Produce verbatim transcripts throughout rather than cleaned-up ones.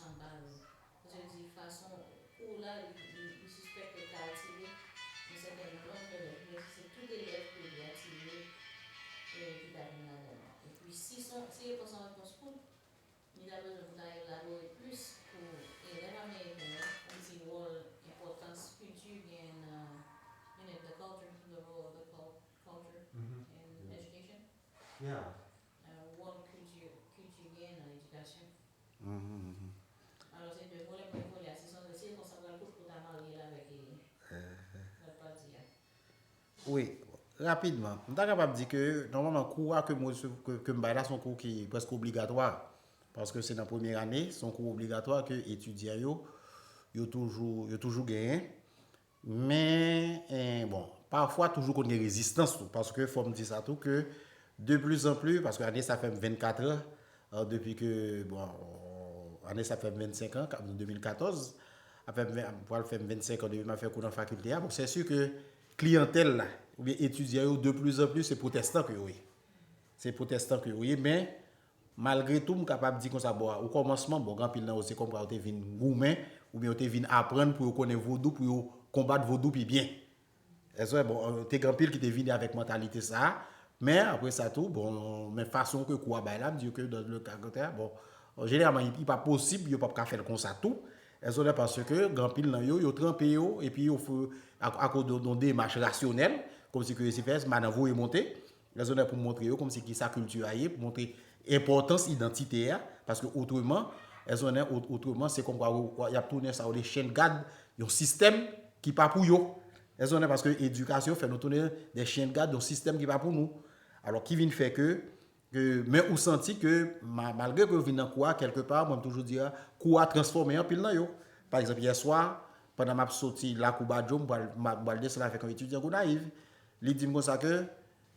San pale. Paske yo di fason kou la, li, li, li sispèk ke l ka atire yon sètèn nonb elèv, menm si se tout elèv ke li atire, e, ki ta vin ladan l. Epi, si son, si repons an repons kout, li ta bezwen pou ta elabore plis pou elèv ameriken yo, kòmsi wòl, enpòtans kilti gen nan, you know, the culture, the role of the cul- culture in education. Yeah. Wòl kilti, kilti gen nan edikasyon. Alò, se de volè mwen vole a, se sanble se konsa pral kout pou ta marye l avèk, e, lòt pati a. Wi, rapidman. M ta kapab di ke, nòmalman, kou a ke m resevwa, ke, ke m bay la, se yon kou ki prèske obligatwa. Paske se nan premye ane, se yon kou obligatwa ke etidyan yo, yo toujou, yo toujou genyen. Men, eh, bon, pafwa toujou konn gen rezistans tou, paske fò m di sa tou ke de plus en plus, paske ane sa fè m vennkat an, eh, depi ke, bon, ane sa fè m vennsenk an, ka- de mil katòz, ap fè m ven- pral fè m vennsenk an depi m ap fè kou nan fakilte a. Bon, se si ke kliyantèl la, oubyen etidyan yo, de plus en plus, se pwotestan ke yo ye. Se pwotestan ke yo ye, men malgre tou, m kapab di konsa, bon, o kòmansman, bon, gen anpil nan yo, se kòmkwa yo te vin goumen, oubyen yo te vin aprann pou yo konnen vodou, pou yo konbat vodou pi byen. Èske, bon, te gen anpil ki te vini avèk mantalite sa a, men apre sa tou, bon, men fason ke kou a bay la, m di yo ke dans le cas contraire, bon, jeneralman, li pa posib, yo p ap ka fè l konsa tou. Èske, paske gen anpil nan yo, yo tranpe yo, epi yo fè, a- akoz de yon demach rasyonèl, kòmsi ke yo se fè, m a nan voye monte, Èske pou montre yo kòmsi kisa kilti a ye, pou montre enpòtans idantite a, paske otreman, èske ot- otreman, se kòmkwa y ap tounen sa yo de chen gad yon sistèm ki pa pou yo. Èske paske edikasyon fè nou tounen de chen gad yon sistèm ki pa pou nou. Alò, ki vin fè ke, ke men ou santi ke, ma- malgre ke yo vin nan kou a, kèlkepa, mwen m toujou di a, kou a transfòme anpil nan yo. Pa egzanp, yè swa, pandan m ap soti lakou Badjo, m pral, m ap- m pral desann avèk yon etidyan Gonayiv. Li di m konsa ke,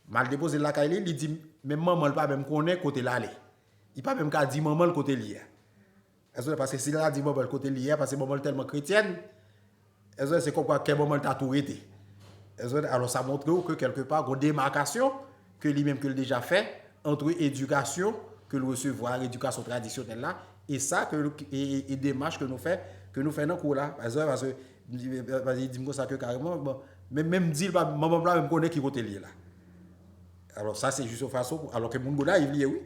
m al depoze l lakay li, li di m, menm manman l pa menm konnen kote l ale. Li pa menm ka di manman l kote l ye a. Èske paske si l ta di manman l kote l ye a, paske manman l tèlman kretyèn, èske se kòmkwa kè manman l ta tou rete. Èske, alò, sa montre w ke kèlkepa, gon demakasyon ke li menm ke l deja fè ant edikasyon ke l resevwa, edikasyon tradisyonèl la, e sa ke l- e, e, e demach ke nou fè, ke nou fè nan kou la. Èske, paske, paske li di m konsa ke kareman, bon, men menm di l pa, manman m pa menm konnen ki kote l ye la. Alò, sa se jis yon fason pou, alò ke moun Gonayiv li ye, wi.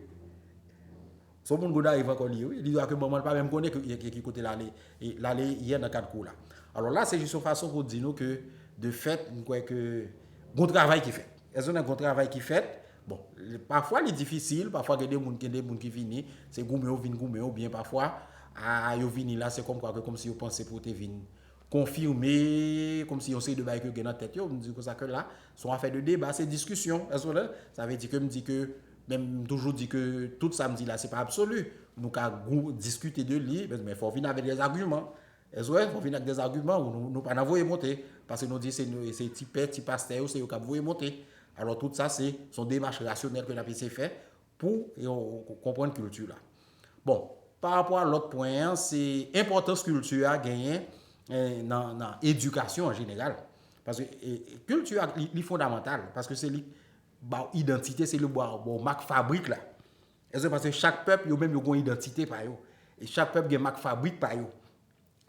Se yon moun Gonayiv ankò li ye, wi. Li di ke manman l pa menm konnen ki, ki, ki kote l ale, e l ale yè nan kad kou la. Alò la, se jis yon fason pou di nou ke, de fèt, m kwè ke gon travay ki fèt. Èske gen yon travay ki fèt? Bon, pafwa li difisil, pafwa gen de moun, gen de moun ki vini, se goumen yo vin goumen yo, oubyen pafwa, a, yo vini la, se kòmkwa ke kòmsi yo panse pou yo te vin konfime, kòmsi yon seri de bagay ke yo gen nan tèt yo, m di konsa ke la, se yon afè de deba, se diskisyon. Èske w konprann? Sa vle di ke m di ke, men m toujou di ke tout sa m di la, se pa absoli. Nou ka gou- diskite de li, men, men fò w vin avèk de agiman. Èske w konprann? Fò w vin ak de agiman, ou nou, nou pa nan voye monte. Paske nou di se nou, se ti pè, ti pastè yo, se yo k ap voye monte. Alò, tout sa, se, se yon demach rasyonèl ke n ap eseye fè pou, e, w- w- konprann kilti la. Bon, pa rapò a lòt pwen an, se enpòtans kilti a genyen, eh, nan, nan edikasyon an jeneral. Paske, eh, kilti a, li, li fondamantal, paske se li ba w idantite, se li ba w, ba w mak fabrik la. Èske paske chak pèp, yo menm, yo gen idantite pa yo. E chak pèp gen mak fabrik pa yo.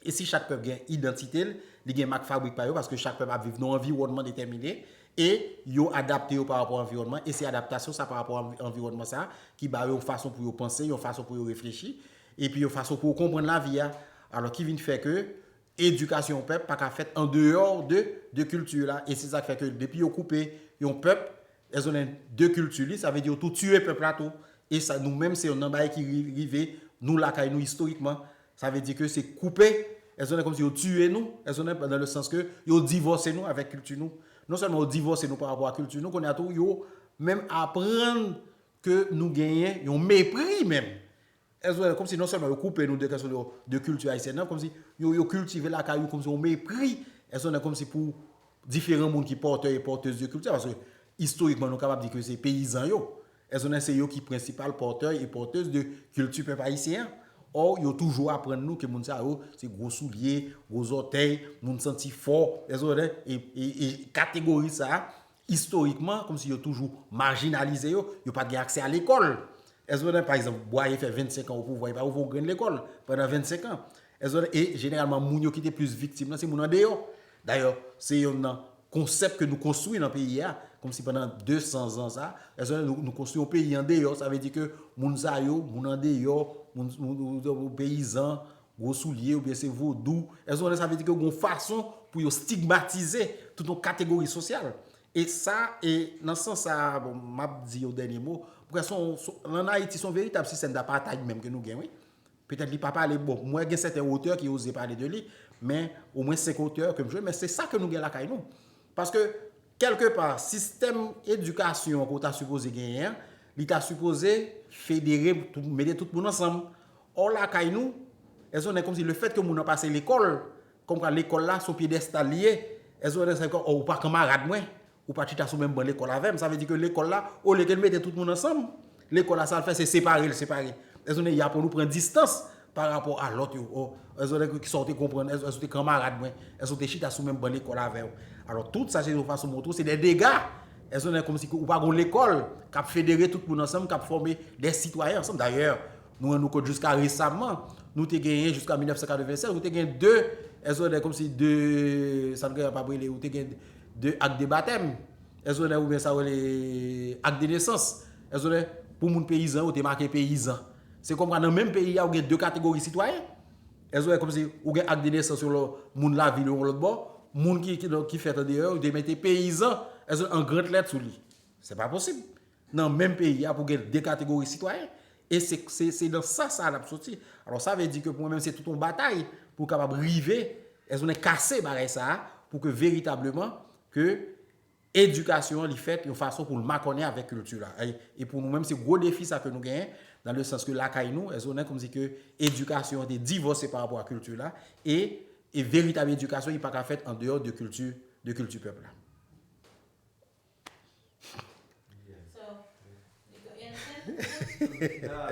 E si chak pèp gen idantite l, li gen mak fabrik pa yo, paske chak pèp ap viv nan yon anviwònman detèmine, e yo adapte yo pa rapò a anviwònman, e se adaptasyon sa pa rapò a anvi- anviwònman sa ki ba yo yon fason pou yo panse, yon fason pou yo reflechi, epi yon fason pou yo konprann lavi a. Alò, ki vin fè ke edikasyon yon pèp pa ka fèt andeyò de, de kilti la, e se sa k fè ke depi yo koupe yon pèp, èske w konprann, de kilti li, sa vle di yo tou tiye pèp la tou. E sa, nou menm, se youn nan bagay ki ri- rive nou lakay nou istorikman. Sa vle di ke se koupe, èske w konprann, kòmsi yo tiye nou, èske w konprann, dans le sens ke yo divòse nou avèk kilti nou. Non sèlman yo divòse nou pa rapò a kilti nou, kounye a tou, yo menm aprann ke nou genyen yon mepri menm. Èske w konprann, kòmsi non sèlman yo koupe nou de kèsyon de, de kilti ayisyèn nan, kòmsi yo, yo kiltive lakay yo kòmsi yon mepri, èske w konprann, kòmsi pou diferan moun ki pòtè e pòtez de kilti, paske istorikman nou kapab di ke se peyizan yo. Èske w konprann, se yo ki prensipal pòtè e pòtez de kilti pèp ayisyen an. Ò, yo toujou aprann nou ke moun sa yo se gwo soulye, gwo zòtèy, moun santi fò, èske w konprann, e, e, e kategori sa a, istorikman, kòmsi yo toujou majinalize yo, yo pa t gen aksè a lekòl. Èske w konnen, pa egzanp, Bwaye fè vennsenk an o pouvwa, li pa ouvè yon grenn lekòl pandan vennsenk an? Èske w konnen, e jeneralman, moun yo ki te plis viktim nan, se moun andeyò. Dayè, se yonn nan konsèp ke nou konstwi nan peyi a, kòmsi pandan de san zan sa, èske w konnen, nou, nou konstwi yon peyi andeyò, sa vle di ke moun sa yo, moun andeyò, moun, moun, moun, moun peyizan, gwo soulye, oubyen se vodou. Èske w konnen, sa vle di ke yon fason pou yo stigmatize tout yon kategori sosyal. E sa, e nan sans sa, bon, m ap di yon dènye mo, pou kè son, son, ann Ayiti, se yon veritab sistèm d'apartheid menm ke nou gen, wi. Petèt li pa pale, bon, mwen gen sèten otè ki oze pale de li, men omwen senk otè ke m jwenn, men se sa ke nou gen lakay nou. Paske, kèlkepa, sistèm edikasyon ke w ta sipoze genyen an, li ta sipoze federe, tout, mete tout moun ansanm. Ò, lakay nou, èske w konnen, kòmsi lefèt ke moun nan pase lekòl, kòmkwa lekòl la, se yon pyedestal li ye, èske w konnen, sa vle di ke, ò, ou pa kanmarad mwen, ou pa chita sou menm ban lekòl avè m. Sa vle di ke lekòl la, olye ke l mete tout moun ansanm, lekòl la, sa l fè, se separe l separe. Èske w konnen, y aprann ou pran distans pa rapò a lòt yo? Ò, èske w konnen, kisa w te konprann? Èske, èske w te kanmarad mwen? Èske w te chita sou menm ban lekòl avè w? Alò, tout sa, se yon fason montre w, se de dega. Èske w konnen, kòmsi ke ou pa gon lekòl k ap federe tout moun ansanm, k ap fòme de sitwayen ansanm. Dayè, nou rann nou kont jiska resaman, nou te genyen, jiska mil nèf san katrevennsèz, ou te gen de, èske w konnen, kòmsi de, sa n gen ap rele, ou te gen de ak de batèm. Èske w konnen, oubyen sa yo rele ak de nesans. Èske w konnen, pou moun peyizan yo, te make peyizan. Se kòmkwa nan menm peyi a, ou gen de kategori sitwayen. Èske w konnen, kòmsi ou gen ak de nesans yon lòt, moun lavil yon lòt bò, moun ki, ki, ki fèt andeyò, ou te mete peyizan, èske w konnen, an gran lèt sou li. Se pa posib. Nan menm peyi a pou gen de kategori sitwayen. E se, se, se nan sa sa n ap soti. Alò, sa vle di ke pou mwen menm, se tout yon batay pou kapab rive, èske w konnen, kase bagay sa a, pou ke veritableman, ke edikasyon an li fèt yon fason pou l makònen avèk kilti la. E, e pou nou menm, se gwo defi sa ke nou genyen, nan le sans ke lakay nou, èske w konnen, kòmsi ke edikasyon an te divòse pa rapò a kilti la, e, e veritab edikasyon, li pa ka fèt andeyò de kilti, de kilti pèp la. So, you got anything?